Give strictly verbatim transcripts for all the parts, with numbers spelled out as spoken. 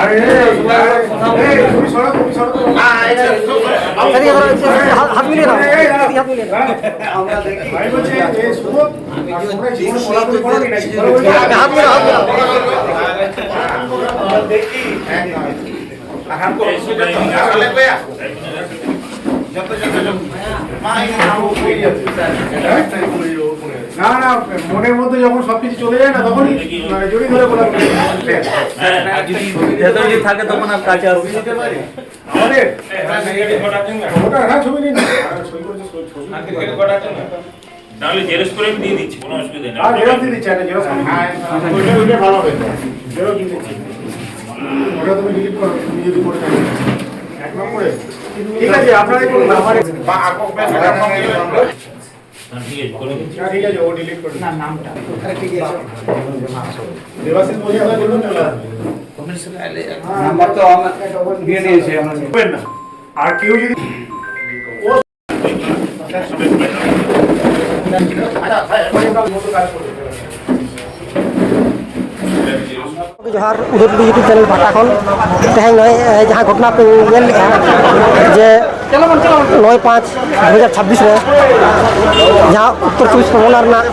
আরে, এই, এই, তুমি সরো, তুমি সরো, তুমি সরো। এদিকে ধরো, একটু হাত, হাত মিলিয়ে দাও। এদিকে হাত মিলিয়ে দাও। আমরা দেখি। ভাই বলছে, এই শুভ, আর তোমরা জীবনে পড়াশোনা করো নি নাকি? হাত মিলাও, হাত মিলাও। আমরা দেখি। আর হাত করো। যত, যত, যত। মা, এই নাম ও হয়ে যাবে। না, না, মনের মধ্যে যখন সবকিছু চলে যায় না, তখনই, মানে, জড়িয়ে ধরে বলা। ভেতরে যদি থাকে, তখন আর কাছে আসবে। আমাদের? ওটা, হ্যাঁ, ছবি নিন। ছবি করেছে, ছবি, ছবি। তাহলে জেরক্স করে আমি দিয়ে দিচ্ছি, কোনো অসুবিধা নেই। হ্যাঁ, জেরক্স দিয়ে দিচ্ছি, একটা জেরক্স করে দিন। ওইটা, ওইটা ভালো হবে। জেরক্স দিয়ে দিচ্ছি। ওটা তুমি ডিলিট করো, তুমি যদি করে থাকো। এক নম্বরে। ঠিক আছে, আপনারা একটু নাম্বার বা আঁকো, ব্যাস, এটা নাম্বার দিয়ে দেবেন। হ্যাঁ, ঠিক আছে, করে দিচ্ছি। হ্যাঁ, ঠিক আছে, ও ডিলিট করে দিন। না, নামটা। আরে, ঠিক আছে। দেবাশিস মজুমদার বলুন, চলে আসবে। নাম্বার তো আমরা দিয়ে দিয়েছি আমরা। করবেন না। আর কেউ যদি ᱡᱚᱦᱟᱨ, ᱩᱫᱟᱹᱨ ᱴᱩᱰᱩ YouTube ᱪᱮᱱᱮᱞ ᱯᱟᱦᱴᱟ ᱠᱷᱚᱱ᱾ ᱛᱮᱦᱮᱧ ᱱᱚᱜᱼᱚᱭ, ᱮ, ᱡᱟᱦᱟᱸ ᱜᱷᱚᱴᱚᱱᱟ ᱯᱮ ᱧᱮᱞ ᱞᱮᱫᱼᱟ, ᱡᱮ ᱱᱚᱭ ᱯᱟᱸᱪ ᱫᱩ ᱦᱟᱡᱟᱨ ᱪᱷᱟᱵᱵᱤᱥ ᱨᱮ ᱡᱟᱦᱟᱸ ᱩᱛᱛᱚᱨ ᱪᱚᱵᱵᱤᱥ ᱯᱚᱨᱜᱚᱱᱟ ᱨᱮᱱᱟᱜ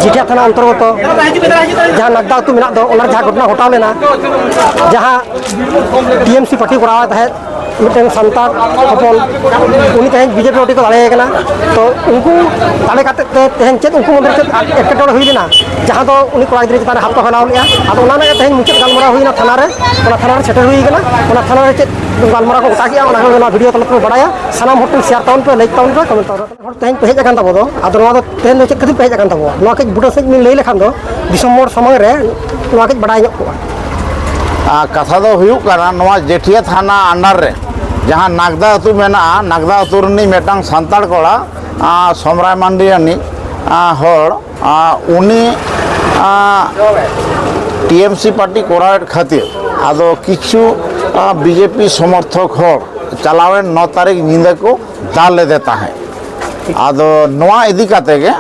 ᱡᱤᱴᱷᱤᱭᱟ ᱛᱷᱟᱱᱟ ᱚᱱᱛᱚᱨᱜᱚᱛᱚ ᱡᱟᱦᱟᱸ ᱱᱟᱜᱽᱫᱟ ᱟᱹᱛᱩ ᱢᱮᱱᱟᱜ ᱫᱚ, ᱚᱱᱟ ᱨᱮ ᱡᱟᱦᱟᱸ ᱜᱷᱚᱴᱚᱱᱟ ᱜᱷᱚᱴᱟᱣ ᱞᱮᱱᱟ, ᱡᱟᱦᱟᱸ ᱴᱤ ᱮᱢ ᱥᱤ ᱯᱟᱨᱴᱤ ᱠᱚᱨᱟᱣ ᱛᱟᱦᱮᱸᱫ, ᱢᱤᱫᱴᱮᱱ ᱥᱟᱱᱛᱟᱲ ᱦᱚᱯᱚᱱ, ᱩᱱᱤ ᱛᱮᱦᱮᱧ ᱵᱤ ᱡᱮ ᱯᱤ ᱯᱟᱨᱴᱤ ᱠᱚ ᱫᱟᱲᱮᱭᱟᱭ ᱠᱟᱱᱟ᱾ ᱛᱚ ᱩᱱᱠᱩ ᱫᱟᱲᱮ ᱠᱟᱛᱮᱫ ᱛᱮ ᱛᱮᱦᱮᱧ ᱪᱮᱫ ᱩᱱᱠᱩ ᱢᱚᱫᱽᱫᱷᱮ ᱨᱮ ᱪᱮᱫ ᱮᱴᱠᱮᱴᱚᱬᱮ ᱦᱩᱭ ᱞᱮᱱᱟ, ᱡᱟᱦᱟᱸ ᱫᱚ ᱩᱱᱤ ᱠᱚᱲᱟ ᱜᱤᱫᱽᱨᱟᱹ ᱪᱮᱛᱟᱱ ᱨᱮ ᱦᱟᱛ ᱠᱚ ᱯᱷᱮᱞᱟᱣ ᱞᱮᱫᱼᱟ᱾ ᱟᱫᱚ ᱚᱱᱟ ᱨᱮᱱᱟᱜ ᱛᱮᱦᱮᱧ ᱢᱩᱪᱟᱹᱫ ᱜᱟᱞᱢᱟᱨᱟᱣ ᱦᱩᱭᱱᱟ ᱛᱷᱟᱱᱟ ᱨᱮ, ᱚᱱᱟ ᱛᱷᱟᱱᱟ ᱨᱮ ᱥᱮᱴᱮᱨ ᱦᱩᱭ ᱠᱟᱱᱟ᱾ ᱚᱱᱟ ᱛᱷᱟᱱᱟ ᱨᱮ ᱪᱮᱫ ᱜᱟᱞᱢᱟᱨᱟᱣ ᱠᱚ ᱜᱚᱴᱟ ᱠᱮᱫᱼᱟ, ᱚᱱᱟ ᱠᱚ ᱱᱚᱣᱟ ᱵᱷᱤᱰᱤᱭᱳ ᱛᱟᱞᱟ ᱛᱮᱵᱚ ᱵᱟᱲᱟᱭᱟ᱾ ᱥᱟᱱᱟᱢ ᱦᱚᱲ ᱴᱷᱮᱱ ᱥᱮᱭᱟᱨ ᱛᱟᱵᱚᱱ ᱯᱮ, ᱞᱟᱭᱤᱠ ᱛᱟᱵᱚᱱ ᱯᱮ, ᱠᱚᱢᱮᱱᱴ ᱛᱟᱵᱚᱱ ᱯᱮ᱾ ᱦᱚᱲ ᱛᱮᱦᱮᱧ ᱯᱮ ᱦᱮᱡ ᱟᱠᱟᱱ ᱛᱟᱵᱚ ᱫᱚ, ᱟᱫᱚ ᱱᱚᱣᱟ ᱫᱚ ᱛᱮᱦᱮᱧ ᱫᱚ ᱪᱮᱫ ᱠᱷᱟᱹᱛᱤᱨ ᱯᱮ ᱦᱮᱡ ᱟᱠᱟᱱ ᱛᱟᱵᱚᱣᱟ? ᱱᱚᱣᱟ ᱠᱟᱹᱡ ᱵᱩᱴᱟᱹ ᱥᱟᱺᱦᱤᱡ ᱵᱤᱱ ᱞᱟᱹᱭ ᱞᱮᱠᱷᱟᱱ ᱫᱚ ᱫᱤᱥᱚᱢ ᱦᱚᱲ ᱥᱟᱢᱟᱝ ᱨᱮ ᱱᱚᱣᱟ ᱠᱟᱹᱡ ᱵᱟᱰᱟᱭ ᱧᱚᱜ ᱠᱚᱜᱼᱟ᱾ ᱟᱨ ᱠᱟᱛᱷᱟ ᱫᱚ ᱦᱩᱭᱩᱜ ᱠᱟᱱᱟ, ᱱᱚᱣᱟ ᱡᱮᱴᱷᱤᱭᱟ ᱛᱷᱟᱱᱟ under ᱨᱮ ᱡᱟᱦᱟᱸ ᱱᱟᱜᱽᱫᱟ ᱟᱹᱛᱩ ᱢᱮᱱᱟᱜᱼᱟ, ᱱᱟᱜᱽᱫᱟ ᱟᱹᱛᱩ ᱨᱤᱱᱤᱡ ᱢᱤᱫᱴᱟᱝ ᱥᱟᱱᱛᱟᱲ ᱠᱚᱲᱟ, ᱟᱨ ᱥᱚᱢᱨᱟᱭ ᱢᱟᱱᱰᱤ ᱨᱤᱱᱤᱡ, ᱟᱨ ᱦᱚᱲ, ᱟᱨ ᱩᱱᱤ, ᱟᱨ ᱴᱤ ᱮᱢ ᱥᱤ ᱯᱟᱨᱴᱤ ᱠᱚᱨᱟᱣᱮᱫ ᱠᱷᱟᱹᱛᱤᱨ ᱟᱫᱚ ᱠᱤᱪᱷᱩ, ᱟᱨ ᱵᱤ ᱡᱮ ᱯᱤ ᱥᱚᱢᱚᱨᱛᱷᱚᱠ ᱦᱚᱲ ᱪᱟᱞᱟᱣᱮᱱ ᱱᱚ ᱛᱟᱹᱨᱤᱠᱷ ᱧᱤᱫᱟᱹ ᱠᱚ ᱫᱟᱞ ᱞᱮᱫᱮ ᱛᱟᱦᱮᱸᱫ᱾ ᱟᱫᱚ ᱱᱚᱣᱟ ᱤᱫᱤ ᱠᱟᱛᱮ ᱜᱮ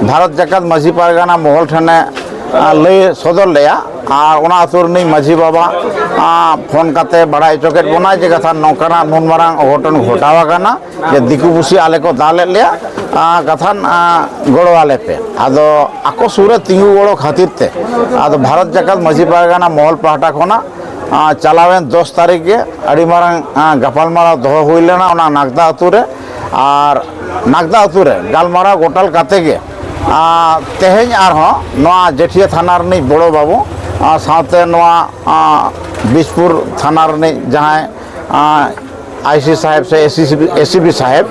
ᱵᱷᱟᱨᱚᱛ ᱡᱟᱠᱟᱛ ᱢᱟᱹᱡᱷᱤ ᱯᱟᱨᱜᱟᱱᱟ ᱢᱚᱦᱚᱞ ᱴᱷᱮᱱᱮ ᱟᱨ ᱞᱟᱹᱭ ᱥᱚᱫᱚᱨ ᱞᱮᱭᱟ᱾ ᱟᱨ ᱚᱱᱟ ᱟᱹᱛᱩ ᱨᱤᱱᱤᱡ ᱢᱟᱹᱡᱷᱤ ᱵᱟᱵᱟ, ᱟᱨ ᱯᱷᱳᱱ ᱠᱟᱛᱮ ᱵᱟᱲᱟᱭ ᱦᱚᱪᱚ ᱠᱮᱫ ᱵᱚᱱᱟᱭ ᱡᱮ ᱠᱟᱛᱷᱟ ᱱᱚᱝᱠᱟᱱᱟᱜ ᱱᱩᱱ ᱢᱟᱨᱟᱝ ᱚᱜᱷᱚᱴᱚᱱ ᱜᱷᱚᱴᱟᱣ ᱟᱠᱟᱱᱟ, ᱡᱮ ᱫᱤᱠᱩ ᱯᱩᱥᱤ ᱟᱞᱮ ᱠᱚ ᱫᱟᱞᱮᱫ ᱞᱮᱭᱟ, ᱟᱨ ᱠᱟᱛᱷᱟᱱ, ᱟᱨ ᱜᱚᱲᱚ ᱟᱞᱮ ᱯᱮ᱾ ᱟᱫᱚ ᱟᱠᱚ ᱥᱩᱨ ᱨᱮ ᱛᱤᱸᱜᱩ ᱜᱚᱲᱚ ᱠᱷᱟᱹᱛᱤᱨ ᱛᱮ ᱟᱫᱚ ᱵᱷᱟᱨᱚᱛ ᱡᱟᱠᱟᱛ ᱢᱟᱹᱡᱷᱤ ᱯᱟᱨᱜᱟᱱᱟ ᱢᱚᱦᱚᱞ ᱯᱟᱦᱴᱟ ᱠᱷᱚᱱᱟᱜ, ᱟᱨ ᱪᱟᱞᱟᱣᱮᱱ ᱫᱚᱥ ᱛᱟᱹᱨᱤᱠᱷ ᱜᱮ ᱟᱹᱰᱤ ᱢᱟᱨᱟᱝ, ᱟᱨ ᱜᱟᱯᱟᱞᱢᱟᱨᱟᱣ ᱫᱚᱦᱚ ᱦᱩᱭ ᱞᱮᱱᱟ ᱚᱱᱟ ᱱᱟᱜᱽᱫᱟ ᱟᱹᱛᱩ ᱨᱮ᱾ ᱟᱨ ᱱᱟᱜᱽᱫᱟ ᱟᱹᱛᱩ ᱨᱮ ᱜᱟᱞᱢᱟᱨᱟᱣ ᱜᱚᱴᱟᱞ ᱠᱟᱛᱮ ᱜᱮ, ᱟᱨ ᱛᱮᱦᱮᱧ ᱟᱨᱦᱚᱸ ᱱᱚᱣᱟ ᱡᱮᱴᱷᱤᱭᱟᱹ ᱛᱷᱟᱱᱟ ᱨᱤᱱᱤᱡ ᱵᱚᱲᱚ ᱵᱟᱹᱵᱩ, ᱟᱨ ᱥᱟᱶᱛᱮ ᱱᱚᱣᱟ, ᱟᱨ ᱵᱤᱥᱯᱩᱨ ᱛᱷᱟᱱᱟ ᱨᱤᱱᱤᱡ ᱡᱟᱦᱟᱸᱭ, ᱟᱨ ᱟᱭ ᱥᱤ ᱥᱟᱦᱮᱵᱽ ᱥᱮ ᱮ ᱥᱤ ᱵᱤ, ᱮ ᱥᱤ ᱵᱤ ᱥᱟᱦᱮᱵᱽ,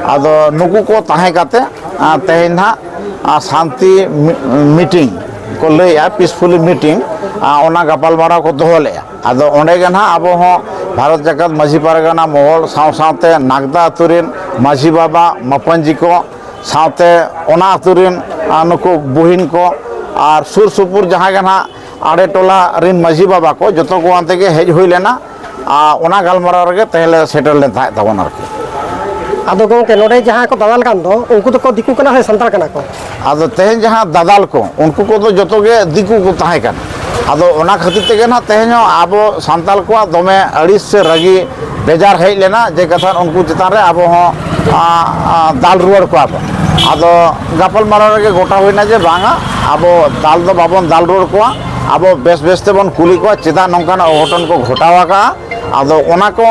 ᱟᱫᱚ ᱱᱩᱠᱩ ᱠᱚ ᱛᱟᱦᱮᱸ ᱠᱟᱛᱮ, ᱟᱨ ᱛᱮᱦᱮᱧ ᱱᱟᱦᱟᱜ, ᱟᱨ ᱥᱟᱱᱛᱤ ᱢᱤ-, ᱢᱤᱴᱤᱝ ᱠᱚ ᱞᱟᱹᱭᱮᱜᱼᱟ, ᱯᱤᱥᱯᱷᱩᱞᱤ ᱢᱤᱴᱤᱝ, ᱟᱨ ᱚᱱᱟ ᱜᱟᱯᱟᱞᱢᱟᱨᱟᱣ ᱠᱚ ᱫᱚᱦᱚ ᱞᱮᱜᱼᱟ᱾ ᱟᱫᱚ ᱚᱸᱰᱮ ᱜᱮ ᱱᱟᱦᱟᱜ ᱟᱵᱚ ᱦᱚᱸ ᱵᱷᱟᱨᱚᱛ ᱡᱟᱠᱟᱛ ᱢᱟᱹᱡᱷᱤ ᱯᱟᱨᱜᱟᱱᱟ ᱢᱚᱦᱚᱞ ᱥᱟᱶ ᱥᱟᱶᱛᱮ ᱱᱟᱜᱽᱫᱟ ᱟᱹᱛᱩ ᱨᱮᱱ ᱢᱟᱹᱡᱷᱤ ᱵᱟᱵᱟ, ᱢᱟᱯᱟᱧᱡᱤ ᱠᱚ, ᱥᱟᱶᱛᱮ ᱚᱱᱟ ᱟᱹᱛᱩ ᱨᱮᱱ, ᱟᱨ ᱱᱩᱠᱩ ᱵᱩᱦᱤᱱ ᱠᱚ ᱟᱨ ᱥᱩᱨ ᱥᱩᱯᱩᱨ ᱡᱟᱦᱟᱸ ᱜᱮ ᱱᱟᱦᱟᱜ ᱟᱲᱮ ᱴᱚᱞᱟ ᱨᱮᱱ ᱢᱟᱹᱡᱷᱤ ᱵᱟᱵᱟ ᱠᱚ, ᱡᱚᱛᱚ ᱠᱚ ᱟᱱᱛᱮ ᱜᱮ ᱦᱮᱡ ᱦᱩᱭ ᱞᱮᱱᱟ᱾ ᱟᱨ ᱚᱱᱟ ᱜᱟᱞᱢᱟᱨᱟᱣ ᱨᱮᱜᱮ ᱛᱮᱦᱮᱧ ᱞᱮ ᱥᱮᱴᱮᱨ ᱞᱮᱱ ᱛᱟᱦᱮᱸᱫ ᱛᱟᱵᱚᱱ ᱟᱨᱠᱤ᱾ ᱟᱫᱚ ᱜᱚᱢᱠᱮ, ᱱᱚᱰᱮ ᱡᱟᱦᱟᱸ ᱠᱚ ᱫᱟᱫᱟᱞ ᱠᱟᱱ ᱫᱚ, ᱩᱱᱠᱩ ᱫᱚᱠᱚ ᱫᱤᱠᱩ ᱠᱟᱱᱟ ᱥᱮ ᱥᱟᱱᱛᱟᱲ ᱠᱟᱱᱟ ᱠᱚ? ᱟᱫᱚ ᱛᱮᱦᱮᱧ ᱡᱟᱦᱟᱸ ᱫᱟᱫᱟᱞ ᱠᱚ, ᱩᱱᱠᱩ ᱠᱚᱫᱚ ᱡᱚᱛᱚ ᱜᱮ ᱫᱤᱠᱩ ᱠᱚ ᱛᱟᱦᱮᱸ ᱠᱟᱱᱟ᱾ ᱟᱫᱚ ᱚᱱᱟ ᱠᱷᱟᱹᱛᱤᱨ ᱛᱮᱜᱮ ᱱᱟᱦᱟᱜ ᱛᱮᱦᱮᱧ ᱦᱚᱸ ᱟᱵᱚ ᱥᱟᱱᱛᱟᱲ ᱠᱚᱣᱟᱜ ᱫᱚᱢᱮ ᱟᱹᱲᱤᱥ ᱥᱮ ᱨᱟᱹᱜᱤ ᱵᱮᱡᱟᱨ ᱦᱮᱡ ᱞᱮᱱᱟ, ᱡᱮ ᱠᱟᱛᱷᱟ ᱩᱱᱠᱩ ᱪᱮᱛᱟᱱ ᱨᱮ ᱟᱵᱚ ᱦᱚᱸ, ᱟ, ᱟ, ᱫᱟᱞ ᱨᱩᱣᱟᱹᱲ ᱠᱚᱣᱟ ᱵᱚᱱ᱾ ᱟᱫᱚ ᱜᱟᱯᱟᱞᱢᱟᱨᱟᱣ ᱨᱮᱜᱮ ᱜᱚᱴᱟ ᱦᱩᱭᱱᱟ ᱡᱮ ᱵᱟᱝᱟ, ᱟᱵᱚ ᱫᱟᱞ ᱫᱚ ᱵᱟᱵᱚᱱ ᱫᱟᱞ ᱨᱩᱣᱟᱹᱲ ᱠᱚᱣᱟ, ᱟᱵᱚ ᱵᱮᱥ ᱵᱮᱥ ᱛᱮᱵᱚᱱ ᱠᱩᱞᱤ ᱠᱚᱣᱟ ᱪᱮᱫᱟᱜ ᱱᱚᱝᱠᱟᱱᱟᱜ ᱚᱜᱷᱚᱴᱚᱱ ᱠᱚ ᱜᱷᱚᱴᱟᱣ ᱟᱠᱟᱜᱼᱟ᱾ ᱟᱫᱚ ᱚᱱᱟ ᱠᱚ,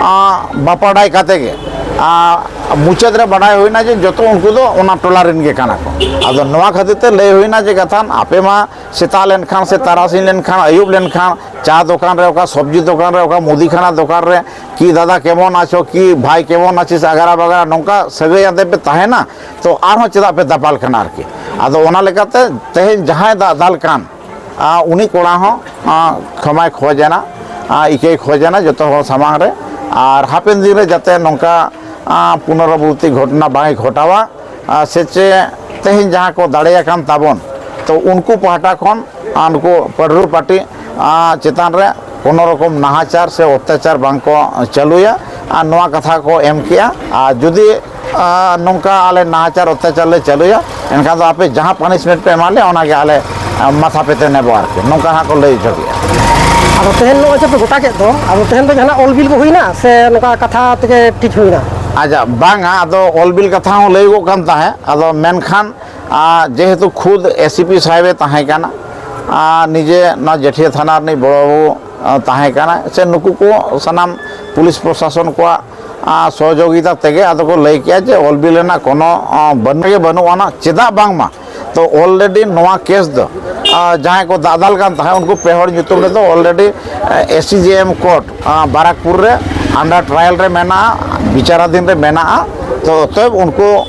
ᱟ, ᱵᱟᱯᱟᱰᱟᱭ ᱠᱟᱛᱮ ᱜᱮ, ᱟ, ᱢᱩᱪᱟᱹᱫ ᱨᱮ ᱵᱟᱰᱟᱭ ᱦᱩᱭᱱᱟ ᱡᱮ ᱡᱚᱛᱚ ᱩᱱᱠᱩ ᱫᱚ ᱚᱱᱟ ᱴᱚᱞᱟ ᱨᱮᱱ ᱜᱮ ᱠᱟᱱᱟ ᱠᱚ᱾ ᱟᱫᱚ ᱱᱚᱣᱟ ᱠᱷᱟᱹᱛᱤᱨ ᱛᱮ ᱞᱟᱹᱭ ᱦᱩᱭᱱᱟ ᱡᱮ ᱠᱟᱛᱷᱟᱱ ᱟᱯᱮ ᱢᱟ ᱥᱮᱛᱟᱜ ᱞᱮᱱᱠᱷᱟᱱ ᱥᱮ ᱛᱟᱨᱟᱥᱤᱧ ᱞᱮᱱᱠᱷᱟᱱ, ᱟᱹᱭᱩᱵ ᱞᱮᱱᱠᱷᱟᱱ, ᱪᱟ ᱫᱚᱠᱟᱱ ᱨᱮ, ᱚᱠᱟ ᱥᱚᱵᱽᱡᱤ ᱫᱚᱠᱟᱱ ᱨᱮ, ᱚᱠᱟ ᱢᱩᱫᱤ ᱠᱷᱟᱱᱟ ᱫᱚᱠᱟᱱ ᱨᱮ, "ᱠᱤ ᱫᱟᱫᱟ ᱠᱮᱢᱚᱱ ᱟᱪᱷᱚ, ᱠᱤ ᱵᱷᱟᱭ ᱠᱮᱢᱚᱱ ᱟᱪᱷᱤᱥ?" ᱟᱜᱟᱨᱟ ᱵᱟᱜᱟᱨᱟ ᱱᱚᱝᱠᱟ ᱥᱟᱹᱜᱟᱹᱭ ᱟᱛᱮ ᱯᱮ ᱛᱟᱦᱮᱱᱟ, ᱛᱚ ᱟᱨᱦᱚᱸ ᱪᱮᱫᱟᱜ ᱯᱮ ᱫᱟᱯᱟᱞ ᱠᱟᱱᱟ ᱟᱨᱠᱤ? ᱟᱫᱚ ᱚᱱᱟ ᱞᱮᱠᱟᱛᱮ ᱛᱮᱦᱮᱧ ᱡᱟᱦᱟᱸᱭ ᱫᱟᱜ ᱫᱟᱞ ᱠᱟᱱ, ᱟ, ᱩᱱᱤ ᱠᱚᱲᱟ ᱦᱚᱸ, ᱟ, ᱠᱷᱚᱢᱟᱭ ᱠᱷᱚᱡᱽ ᱮᱱᱟ, ᱟ, ᱤᱠᱟᱹᱭ ᱠᱷᱚᱡᱽ ᱮᱱᱟ ᱡᱚᱛᱚ ᱦᱚᱲ ᱥᱟᱢᱟᱝ ᱨᱮ᱾ ᱟᱨ ᱦᱟᱯᱮᱱ ᱫᱤᱱ ᱨᱮ ᱡᱟᱛᱮ ᱱᱚᱝᱠᱟ, ᱟ, ᱯᱩᱱᱚᱨᱟᱵᱨᱚᱛᱛᱤ ᱜᱷᱚᱴᱚᱱᱟ ᱵᱟᱭ ᱜᱷᱚᱴᱟᱣᱟ, ᱟ, ᱥᱮ ᱪᱮ ᱛᱮᱦᱮᱧ ᱡᱟᱦᱟᱸ ᱠᱚ ᱫᱟᱲᱮᱭᱟᱠᱟᱱ ᱛᱟᱵᱚᱱ, ᱛᱚ ᱩᱱᱠᱩ ᱯᱟᱦᱴᱟ ᱠᱷᱚᱱ, ᱟ, ᱱᱩᱠᱩ ᱯᱟᱹᱰᱷᱨᱩ ᱯᱟᱹᱴᱤ, ᱟ, ᱪᱮᱛᱟᱱ ᱨᱮ ᱠᱳᱱᱳ ᱨᱚᱠᱚᱢ ᱱᱟᱦᱟᱪᱟᱨ ᱥᱮ ᱚᱛᱛᱟᱪᱟᱨ ᱵᱟᱝ ᱠᱚ ᱪᱟᱹᱞᱩᱭᱟ᱾ ᱟᱨ ᱱᱚᱣᱟ ᱠᱟᱛᱷᱟ ᱠᱚ ᱮᱢ ᱠᱮᱜᱼᱟ᱾ ᱟᱨ ᱡᱩᱫᱤ ᱟᱨ ᱱᱚᱝᱠᱟ ᱟᱞᱮ ᱱᱟᱦᱟᱪᱟᱨ ᱚᱛᱛᱟᱪᱟᱨ ᱞᱮ ᱪᱟᱹᱞᱩᱭᱟ, ᱮᱱᱠᱷᱟᱱ ᱫᱚ ᱟᱯᱮ ᱡᱟᱦᱟᱸ ᱯᱟᱱᱤᱥᱢᱮᱱᱴ ᱯᱮ ᱮᱢᱟ ᱞᱮᱭᱟ, ᱚᱱᱟᱜᱮ ᱟᱞᱮ ᱟᱸ, ᱢᱟᱛᱷᱟ ᱯᱮ ᱛᱮ ᱱᱮᱵᱚ ᱟᱨᱠᱤ, ᱱᱚᱝᱠᱟ ᱦᱟᱸᱜ ᱠᱚ ᱞᱟᱹᱭ ᱦᱚᱪᱚ ᱠᱮᱜᱼᱟ᱾ ᱟᱫᱚ ᱛᱮᱦᱮᱧ ᱱᱚᱜᱼᱚᱭ ᱡᱮ ᱯᱮ ᱜᱚᱴᱟ ᱠᱮᱫ ᱫᱚ, ᱟᱫᱚ ᱛᱮᱦᱮᱧ ᱫᱚ ᱡᱟᱦᱟᱱᱟᱜ ᱚᱞ ᱵᱤᱞ ᱠᱚ ᱦᱩᱭᱱᱟ ᱥᱮ ᱱᱚᱝᱠᱟ ᱠᱟᱛᱷᱟ ᱛᱮᱜᱮ ᱴᱷᱤᱠ ᱦᱩᱭᱱᱟ? ᱟᱪᱪᱷᱟ, ᱵᱟᱝᱟ, ᱟᱫᱚ ᱚᱞ ᱵᱤᱞ ᱠᱟᱛᱷᱟ ᱦᱚᱸ ᱞᱟᱹᱭᱚᱜ ᱠᱟᱱ ᱛᱟᱦᱮᱸᱫ, ᱟᱫᱚ ᱢᱮᱱᱠᱷᱟᱱ ᱟᱨ ᱡᱮᱦᱮᱛᱩ ᱠᱷᱩᱫ ᱮᱥᱤᱯᱤ ᱥᱟᱦᱮᱵᱮ ᱛᱟᱦᱮᱸ ᱠᱟᱱᱟ, ᱟᱨ ᱱᱤᱡᱮ ᱱᱚᱣᱟ ᱡᱟᱹᱴᱷᱤᱭᱟᱹ ᱛᱷᱟᱱᱟ ᱨᱤᱱᱤᱡ ᱵᱚᱲᱚ ᱵᱟᱹᱵᱩ, ᱟᱨ ᱛᱟᱦᱮᱸ ᱠᱟᱱᱟ, ᱥᱮ ᱱᱩᱠᱩ ᱠᱚ ᱥᱟᱱᱟᱢ ᱯᱩᱞᱤᱥ ᱯᱨᱚᱥᱟᱥᱚᱱ ᱠᱚᱣᱟᱜ, ᱟᱨ ᱥᱚᱦᱚᱡᱳᱜᱤᱛᱟ ᱛᱮᱜᱮ ᱟᱫᱚ ᱠᱚ ᱞᱟᱹᱭ ᱠᱮᱜᱼᱟ ᱡᱮ ᱚᱞ ᱵᱤᱞ ᱨᱮᱱᱟᱜ ᱠᱳᱱᱳ, ᱟᱨ ᱵᱟᱹᱱᱩᱜ ᱜᱮ ᱵᱟᱹᱱᱩᱜ ᱟᱱᱟ᱾ ᱪᱮᱫᱟᱜ ᱵᱟᱝᱢᱟ ᱛᱚ already ᱱᱚᱣᱟ ᱠᱮᱥ ᱫᱚ, ᱟᱨ ᱡᱟᱦᱟᱸᱭ ᱠᱚ ᱫᱟᱫᱟᱞ ᱠᱟᱱ ᱛᱟᱦᱮᱸᱫ, ᱩᱱᱠᱩ ᱯᱮ ᱦᱚᱲ ᱧᱩᱛᱩᱢ ᱨᱮᱫᱚ already ᱮᱥᱤᱡᱮᱮᱢ ᱠᱳᱨᱴ, ᱟᱨ ᱵᱟᱨᱟᱠᱯᱩᱨ ᱨᱮ under trial ᱨᱮ ᱢᱮᱱᱟᱜᱼᱟ, ᱵᱤᱪᱟᱨᱟᱫᱷᱤᱱ ᱨᱮ ᱢᱮᱱᱟᱜᱼᱟ᱾ ᱛᱚ ᱚᱛᱚᱮᱵ ᱩᱱᱠᱩ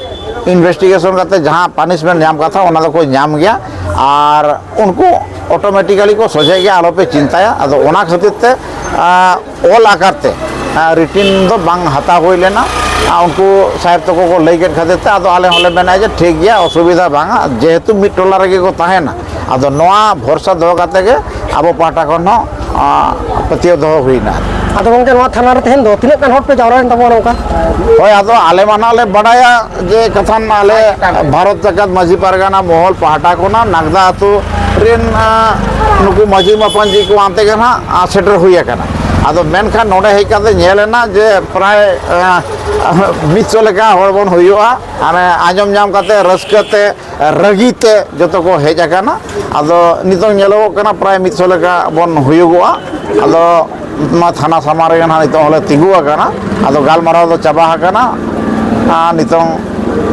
investigation ᱠᱟᱛᱮ ᱡᱟᱦᱟᱸ punishment ᱧᱟᱢ ᱠᱟᱛᱷᱟ, ᱚᱱᱟ ᱫᱚᱠᱚ ᱧᱟᱢ ᱜᱮᱭᱟ᱾ ᱟᱨ ᱩᱱᱠᱩ automatically ᱠᱚ ᱥᱚᱡᱷᱮᱜ ᱜᱮᱭᱟ, ᱟᱞᱚᱯᱮ ᱪᱤᱱᱛᱟᱹᱭᱟ᱾ ᱟᱫᱚ ᱚᱱᱟ ᱠᱷᱟᱹᱛᱤᱨ ᱛᱮ, ᱟᱸ, ᱚᱞ ᱟᱠᱟᱨ ᱛᱮ, ᱟᱸ, written ᱫᱚ ᱵᱟᱝ ᱦᱟᱛᱟᱣ ᱦᱩᱭ ᱞᱮᱱᱟ᱾ ᱟᱸ, ᱩᱱᱠᱩ ᱥᱟᱦᱮᱵᱽ ᱛᱟᱠᱚ ᱠᱚ ᱞᱟᱹᱭ ᱠᱮᱫ ᱠᱷᱟᱹᱛᱤᱨ ᱛᱮ, ᱟᱫᱚ ᱟᱞᱮ ᱦᱚᱸᱞᱮ ᱢᱮᱱᱟ ᱡᱮ ᱴᱷᱤᱠ ᱜᱮᱭᱟ, ᱚᱥᱩᱵᱤᱫᱷᱟ ᱵᱟᱝᱟ, ᱡᱮᱦᱮᱛᱩ ᱢᱤᱫ ᱴᱚᱞᱟ ᱨᱮᱜᱮ ᱠᱚ ᱛᱟᱦᱮᱱᱟ᱾ ᱟᱫᱚ ᱱᱚᱣᱟ ᱵᱷᱚᱨᱥᱟ ᱫᱚᱦᱚ ᱠᱟᱛᱮ ᱜᱮ ᱟᱵᱚ ᱯᱟᱦᱴᱟ ᱠᱷᱚᱱ ᱦᱚᱸ, ᱟᱸ, ᱯᱟᱹᱛᱭᱟᱹᱣ ᱫᱚᱦᱚ ᱦᱩᱭᱱᱟ᱾ ᱟᱫᱚ ᱜᱚᱢᱠᱮ, ᱱᱚᱣᱟ ᱛᱷᱟᱱᱟ ᱨᱮ ᱛᱮᱦᱮᱧ ᱫᱚ ᱛᱤᱱᱟᱹᱜ ᱜᱟᱱ ᱦᱚᱲ ᱯᱮ ᱡᱟᱣᱨᱟᱭᱮᱱ ᱛᱟᱵᱚᱱᱟ ᱱᱚᱝᱠᱟ? ᱦᱳᱭ, ᱟᱫᱚ ᱟᱞᱮ ᱢᱟ ᱱᱟᱜ ᱞᱮ ᱵᱟᱰᱟᱭᱟ ᱡᱮ ᱠᱟᱛᱷᱟᱱ ᱟᱞᱮ ᱵᱷᱟᱨᱚᱛ ᱡᱟᱠᱟᱛ ᱢᱟᱹᱡᱷᱤ ᱯᱟᱨᱜᱟᱱᱟ ᱢᱚᱦᱚᱞ ᱯᱟᱦᱴᱟ ᱠᱷᱚᱱᱟᱜ ᱱᱟᱜᱽᱫᱟ ᱟᱹᱛᱩ ᱨᱮᱱ, ᱟᱸ, ᱱᱩᱠᱩ ᱢᱟᱹᱡᱷᱤ ᱢᱟᱯᱟᱧᱡᱤ ᱠᱚ ᱟᱱᱛᱮ ᱜᱮ ᱱᱟᱜ, ᱟᱸ, ᱥᱮᱴᱮᱨ ᱦᱩᱭ ᱟᱠᱟᱱᱟ᱾ ᱟᱫᱚ ᱢᱮᱱᱠᱷᱟᱱ ᱱᱚᱰᱮ ᱦᱮᱡ ᱠᱟᱛᱮ ᱧᱮᱞ ᱮᱱᱟ ᱡᱮ ᱯᱨᱟᱭ, ᱟᱸ, ᱢᱤᱫ ᱥᱚ ᱞᱮᱠᱟ ᱦᱚᱲ ᱵᱚᱱ ᱦᱩᱭᱩᱜᱼᱟ᱾ ᱢᱟᱱᱮ ᱟᱸᱡᱚᱢ ᱧᱟᱢ ᱠᱟᱛᱮ ᱨᱟᱹᱥᱠᱟᱹ ᱛᱮ ᱨᱟᱹᱜᱤ ᱛᱮ ᱡᱚᱛᱚ ᱠᱚ ᱦᱮᱡ ᱟᱠᱟᱱᱟ᱾ ᱟᱫᱚ ᱱᱤᱛᱚᱝ ᱧᱮᱞᱚᱜᱚᱜ ᱠᱟᱱᱟ ᱯᱨᱟᱭ ᱢᱤᱫ ᱥᱚ ᱞᱮᱠᱟ ᱵᱚᱱ ᱦᱩᱭᱩᱜᱚᱜᱼᱟ᱾ ᱟᱫᱚ ᱱᱚᱣᱟ ᱛᱷᱟᱱᱟ ᱥᱟᱢᱟᱝ ᱨᱮᱜᱮ ᱱᱟᱦᱟᱜ ᱱᱤᱛᱚᱝ ᱦᱚᱸᱞᱮ ᱛᱤᱸᱜᱩ ᱟᱠᱟᱱᱟ᱾ ᱟᱫᱚ ᱜᱟᱞᱢᱟᱨᱟᱣ ᱫᱚ ᱪᱟᱵᱟ ᱟᱠᱟᱱᱟ, ᱟᱨ ᱱᱤᱛᱚᱝ,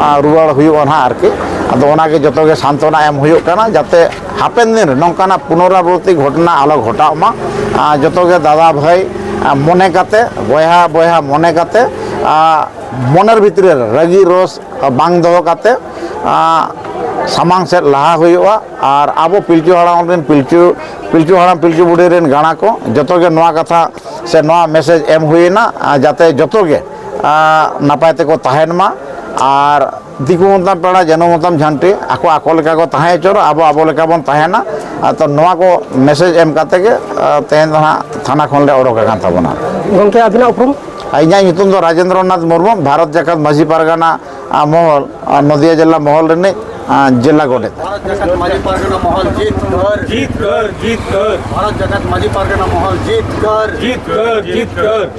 ᱟᱨ ᱨᱩᱣᱟᱹᱲ ᱦᱩᱭᱩᱜᱼᱟ ᱱᱟᱦᱟᱜ ᱟᱨᱠᱤ᱾ ᱟᱫᱚ ᱚᱱᱟᱜᱮ ᱡᱚᱛᱚ ᱜᱮ ᱥᱟᱱᱛᱚᱱᱟ ᱮᱢ ᱦᱩᱭᱩᱜ ᱠᱟᱱᱟ, ᱡᱟᱛᱮ ᱦᱟᱯᱮᱱ ᱫᱤᱱ ᱨᱮ ᱱᱚᱝᱠᱟᱱᱟᱜ ᱯᱩᱱᱚᱨᱟᱵᱨᱚᱛᱤ ᱜᱷᱚᱴᱚᱱᱟ ᱟᱞᱚ ᱜᱷᱚᱴᱟᱜ ᱢᱟ᱾ ᱟᱨ ᱡᱚᱛᱚ ᱜᱮ ᱫᱟᱫᱟ ᱵᱷᱟᱹᱭ, ᱟᱨ ᱢᱚᱱᱮ ᱠᱟᱛᱮ, ᱵᱚᱭᱦᱟ ᱵᱚᱭᱦᱟ ᱢᱚᱱᱮ ᱠᱟᱛᱮ, ᱟᱨ ᱢᱚᱱᱮᱨ ᱵᱷᱤᱛᱨᱤ ᱨᱮ ᱨᱟᱹᱜᱤ ᱨᱳᱥ ᱵᱟᱝ ᱫᱚᱦᱚ ᱠᱟᱛᱮ, ᱟᱸ, ᱥᱟᱢᱟᱝ ᱥᱮᱫ ᱞᱟᱦᱟ ᱦᱩᱭᱩᱜᱼᱟ᱾ ᱟᱨ ᱟᱵᱚ ᱯᱤᱞᱪᱩ ᱦᱟᱲᱟᱢ ᱨᱮᱱ ᱯᱤᱞᱪᱩ, ᱯᱤᱞᱪᱩ ᱦᱟᱲᱟᱢ ᱯᱤᱞᱪᱩ ᱵᱩᱰᱷᱤ ᱨᱮᱱ ᱜᱟᱬᱟ ᱠᱚ ᱡᱚᱛᱚ ᱜᱮ ᱱᱚᱣᱟ ᱠᱟᱛᱷᱟ ᱥᱮ ᱱᱚᱣᱟ ᱢᱮᱥᱮᱡᱽ ᱮᱢ ᱦᱩᱭᱮᱱᱟ, ᱟᱸ, ᱡᱟᱛᱮ ᱡᱚᱛᱚ ᱜᱮ, ᱟᱸ, ᱱᱟᱯᱟᱭ ᱛᱮᱠᱚ ᱛᱟᱦᱮᱱ ᱢᱟ᱾ ᱟᱨ ᱫᱤᱠᱩ ᱢᱚᱛᱟᱢ ᱯᱮᱲᱟ, ᱡᱟᱹᱱᱩ ᱢᱚᱛᱟᱢ ᱡᱷᱟᱹᱱᱴᱤ, ᱟᱠᱚ ᱟᱠᱚ ᱞᱮᱠᱟ ᱠᱚ ᱛᱟᱦᱮᱸ ᱦᱚᱪᱚᱱ, ᱟᱵᱚ ᱟᱵᱚ ᱞᱮᱠᱟ ᱵᱚᱱ ᱛᱟᱦᱮᱱᱟ᱾ ᱟᱨ ᱛᱚ ᱱᱚᱣᱟ ᱠᱚ ᱢᱮᱥᱮᱡᱽ ᱮᱢ ᱠᱟᱛᱮ ᱜᱮ, ᱟᱸ, ᱛᱮᱦᱮᱧ ᱫᱚ ᱦᱟᱸᱜ ᱛᱷᱟᱱᱟ ᱠᱷᱚᱱ ᱞᱮ ᱚᱰᱚᱠ ᱟᱠᱟᱱ ᱛᱟᱵᱚᱱᱟ᱾ ᱜᱚᱢᱠᱮ, ᱟᱹᱵᱤᱱᱟᱜ ᱩᱯᱨᱩᱢ? ᱤᱧᱟᱹᱜ ᱧᱩᱛᱩᱢ ᱫᱚ ᱨᱟᱡᱮᱱᱫᱨᱚ ᱱᱟᱛᱷ ᱢᱩᱨᱢᱩ, ᱵᱷᱟᱨᱚᱛ ᱡᱟᱠᱟᱛ ᱢᱟᱹᱡᱷᱤ ᱯᱟᱨᱜᱟᱱᱟ, ᱟ, ᱢᱚᱦᱚᱞ, ᱟ, ᱱᱚᱫᱤᱭᱟ ᱡᱮᱞᱟ ᱢᱚᱦᱚᱞ ᱨᱤᱱᱤᱡ, ᱟ, ᱡᱮᱞᱟ ᱜᱚᱰᱮᱛ᱾ ᱵᱷᱟᱨᱚᱛ ᱡᱟᱠᱟᱛ ᱢᱟᱹᱡᱷᱤ ᱯᱟᱨᱜᱟᱱᱟ ᱢᱚᱦᱚᱞ ᱡᱤᱛᱠᱟᱹᱨ, ᱡᱤᱛᱠᱟᱹᱨ, ᱡᱤᱛᱠᱟᱹᱨ᱾ ᱵᱷᱟᱨᱚᱛ ᱡᱟᱠᱟᱛ ᱢᱟᱹᱡᱷᱤ ᱯᱟᱨᱜᱟᱱᱟ ᱢᱚᱦᱚᱞ ᱡᱤᱛᱠᱟᱹᱨ, ᱡᱤᱛᱠᱟᱹᱨ, ᱡᱤᱛᱠᱟᱹᱨ᱾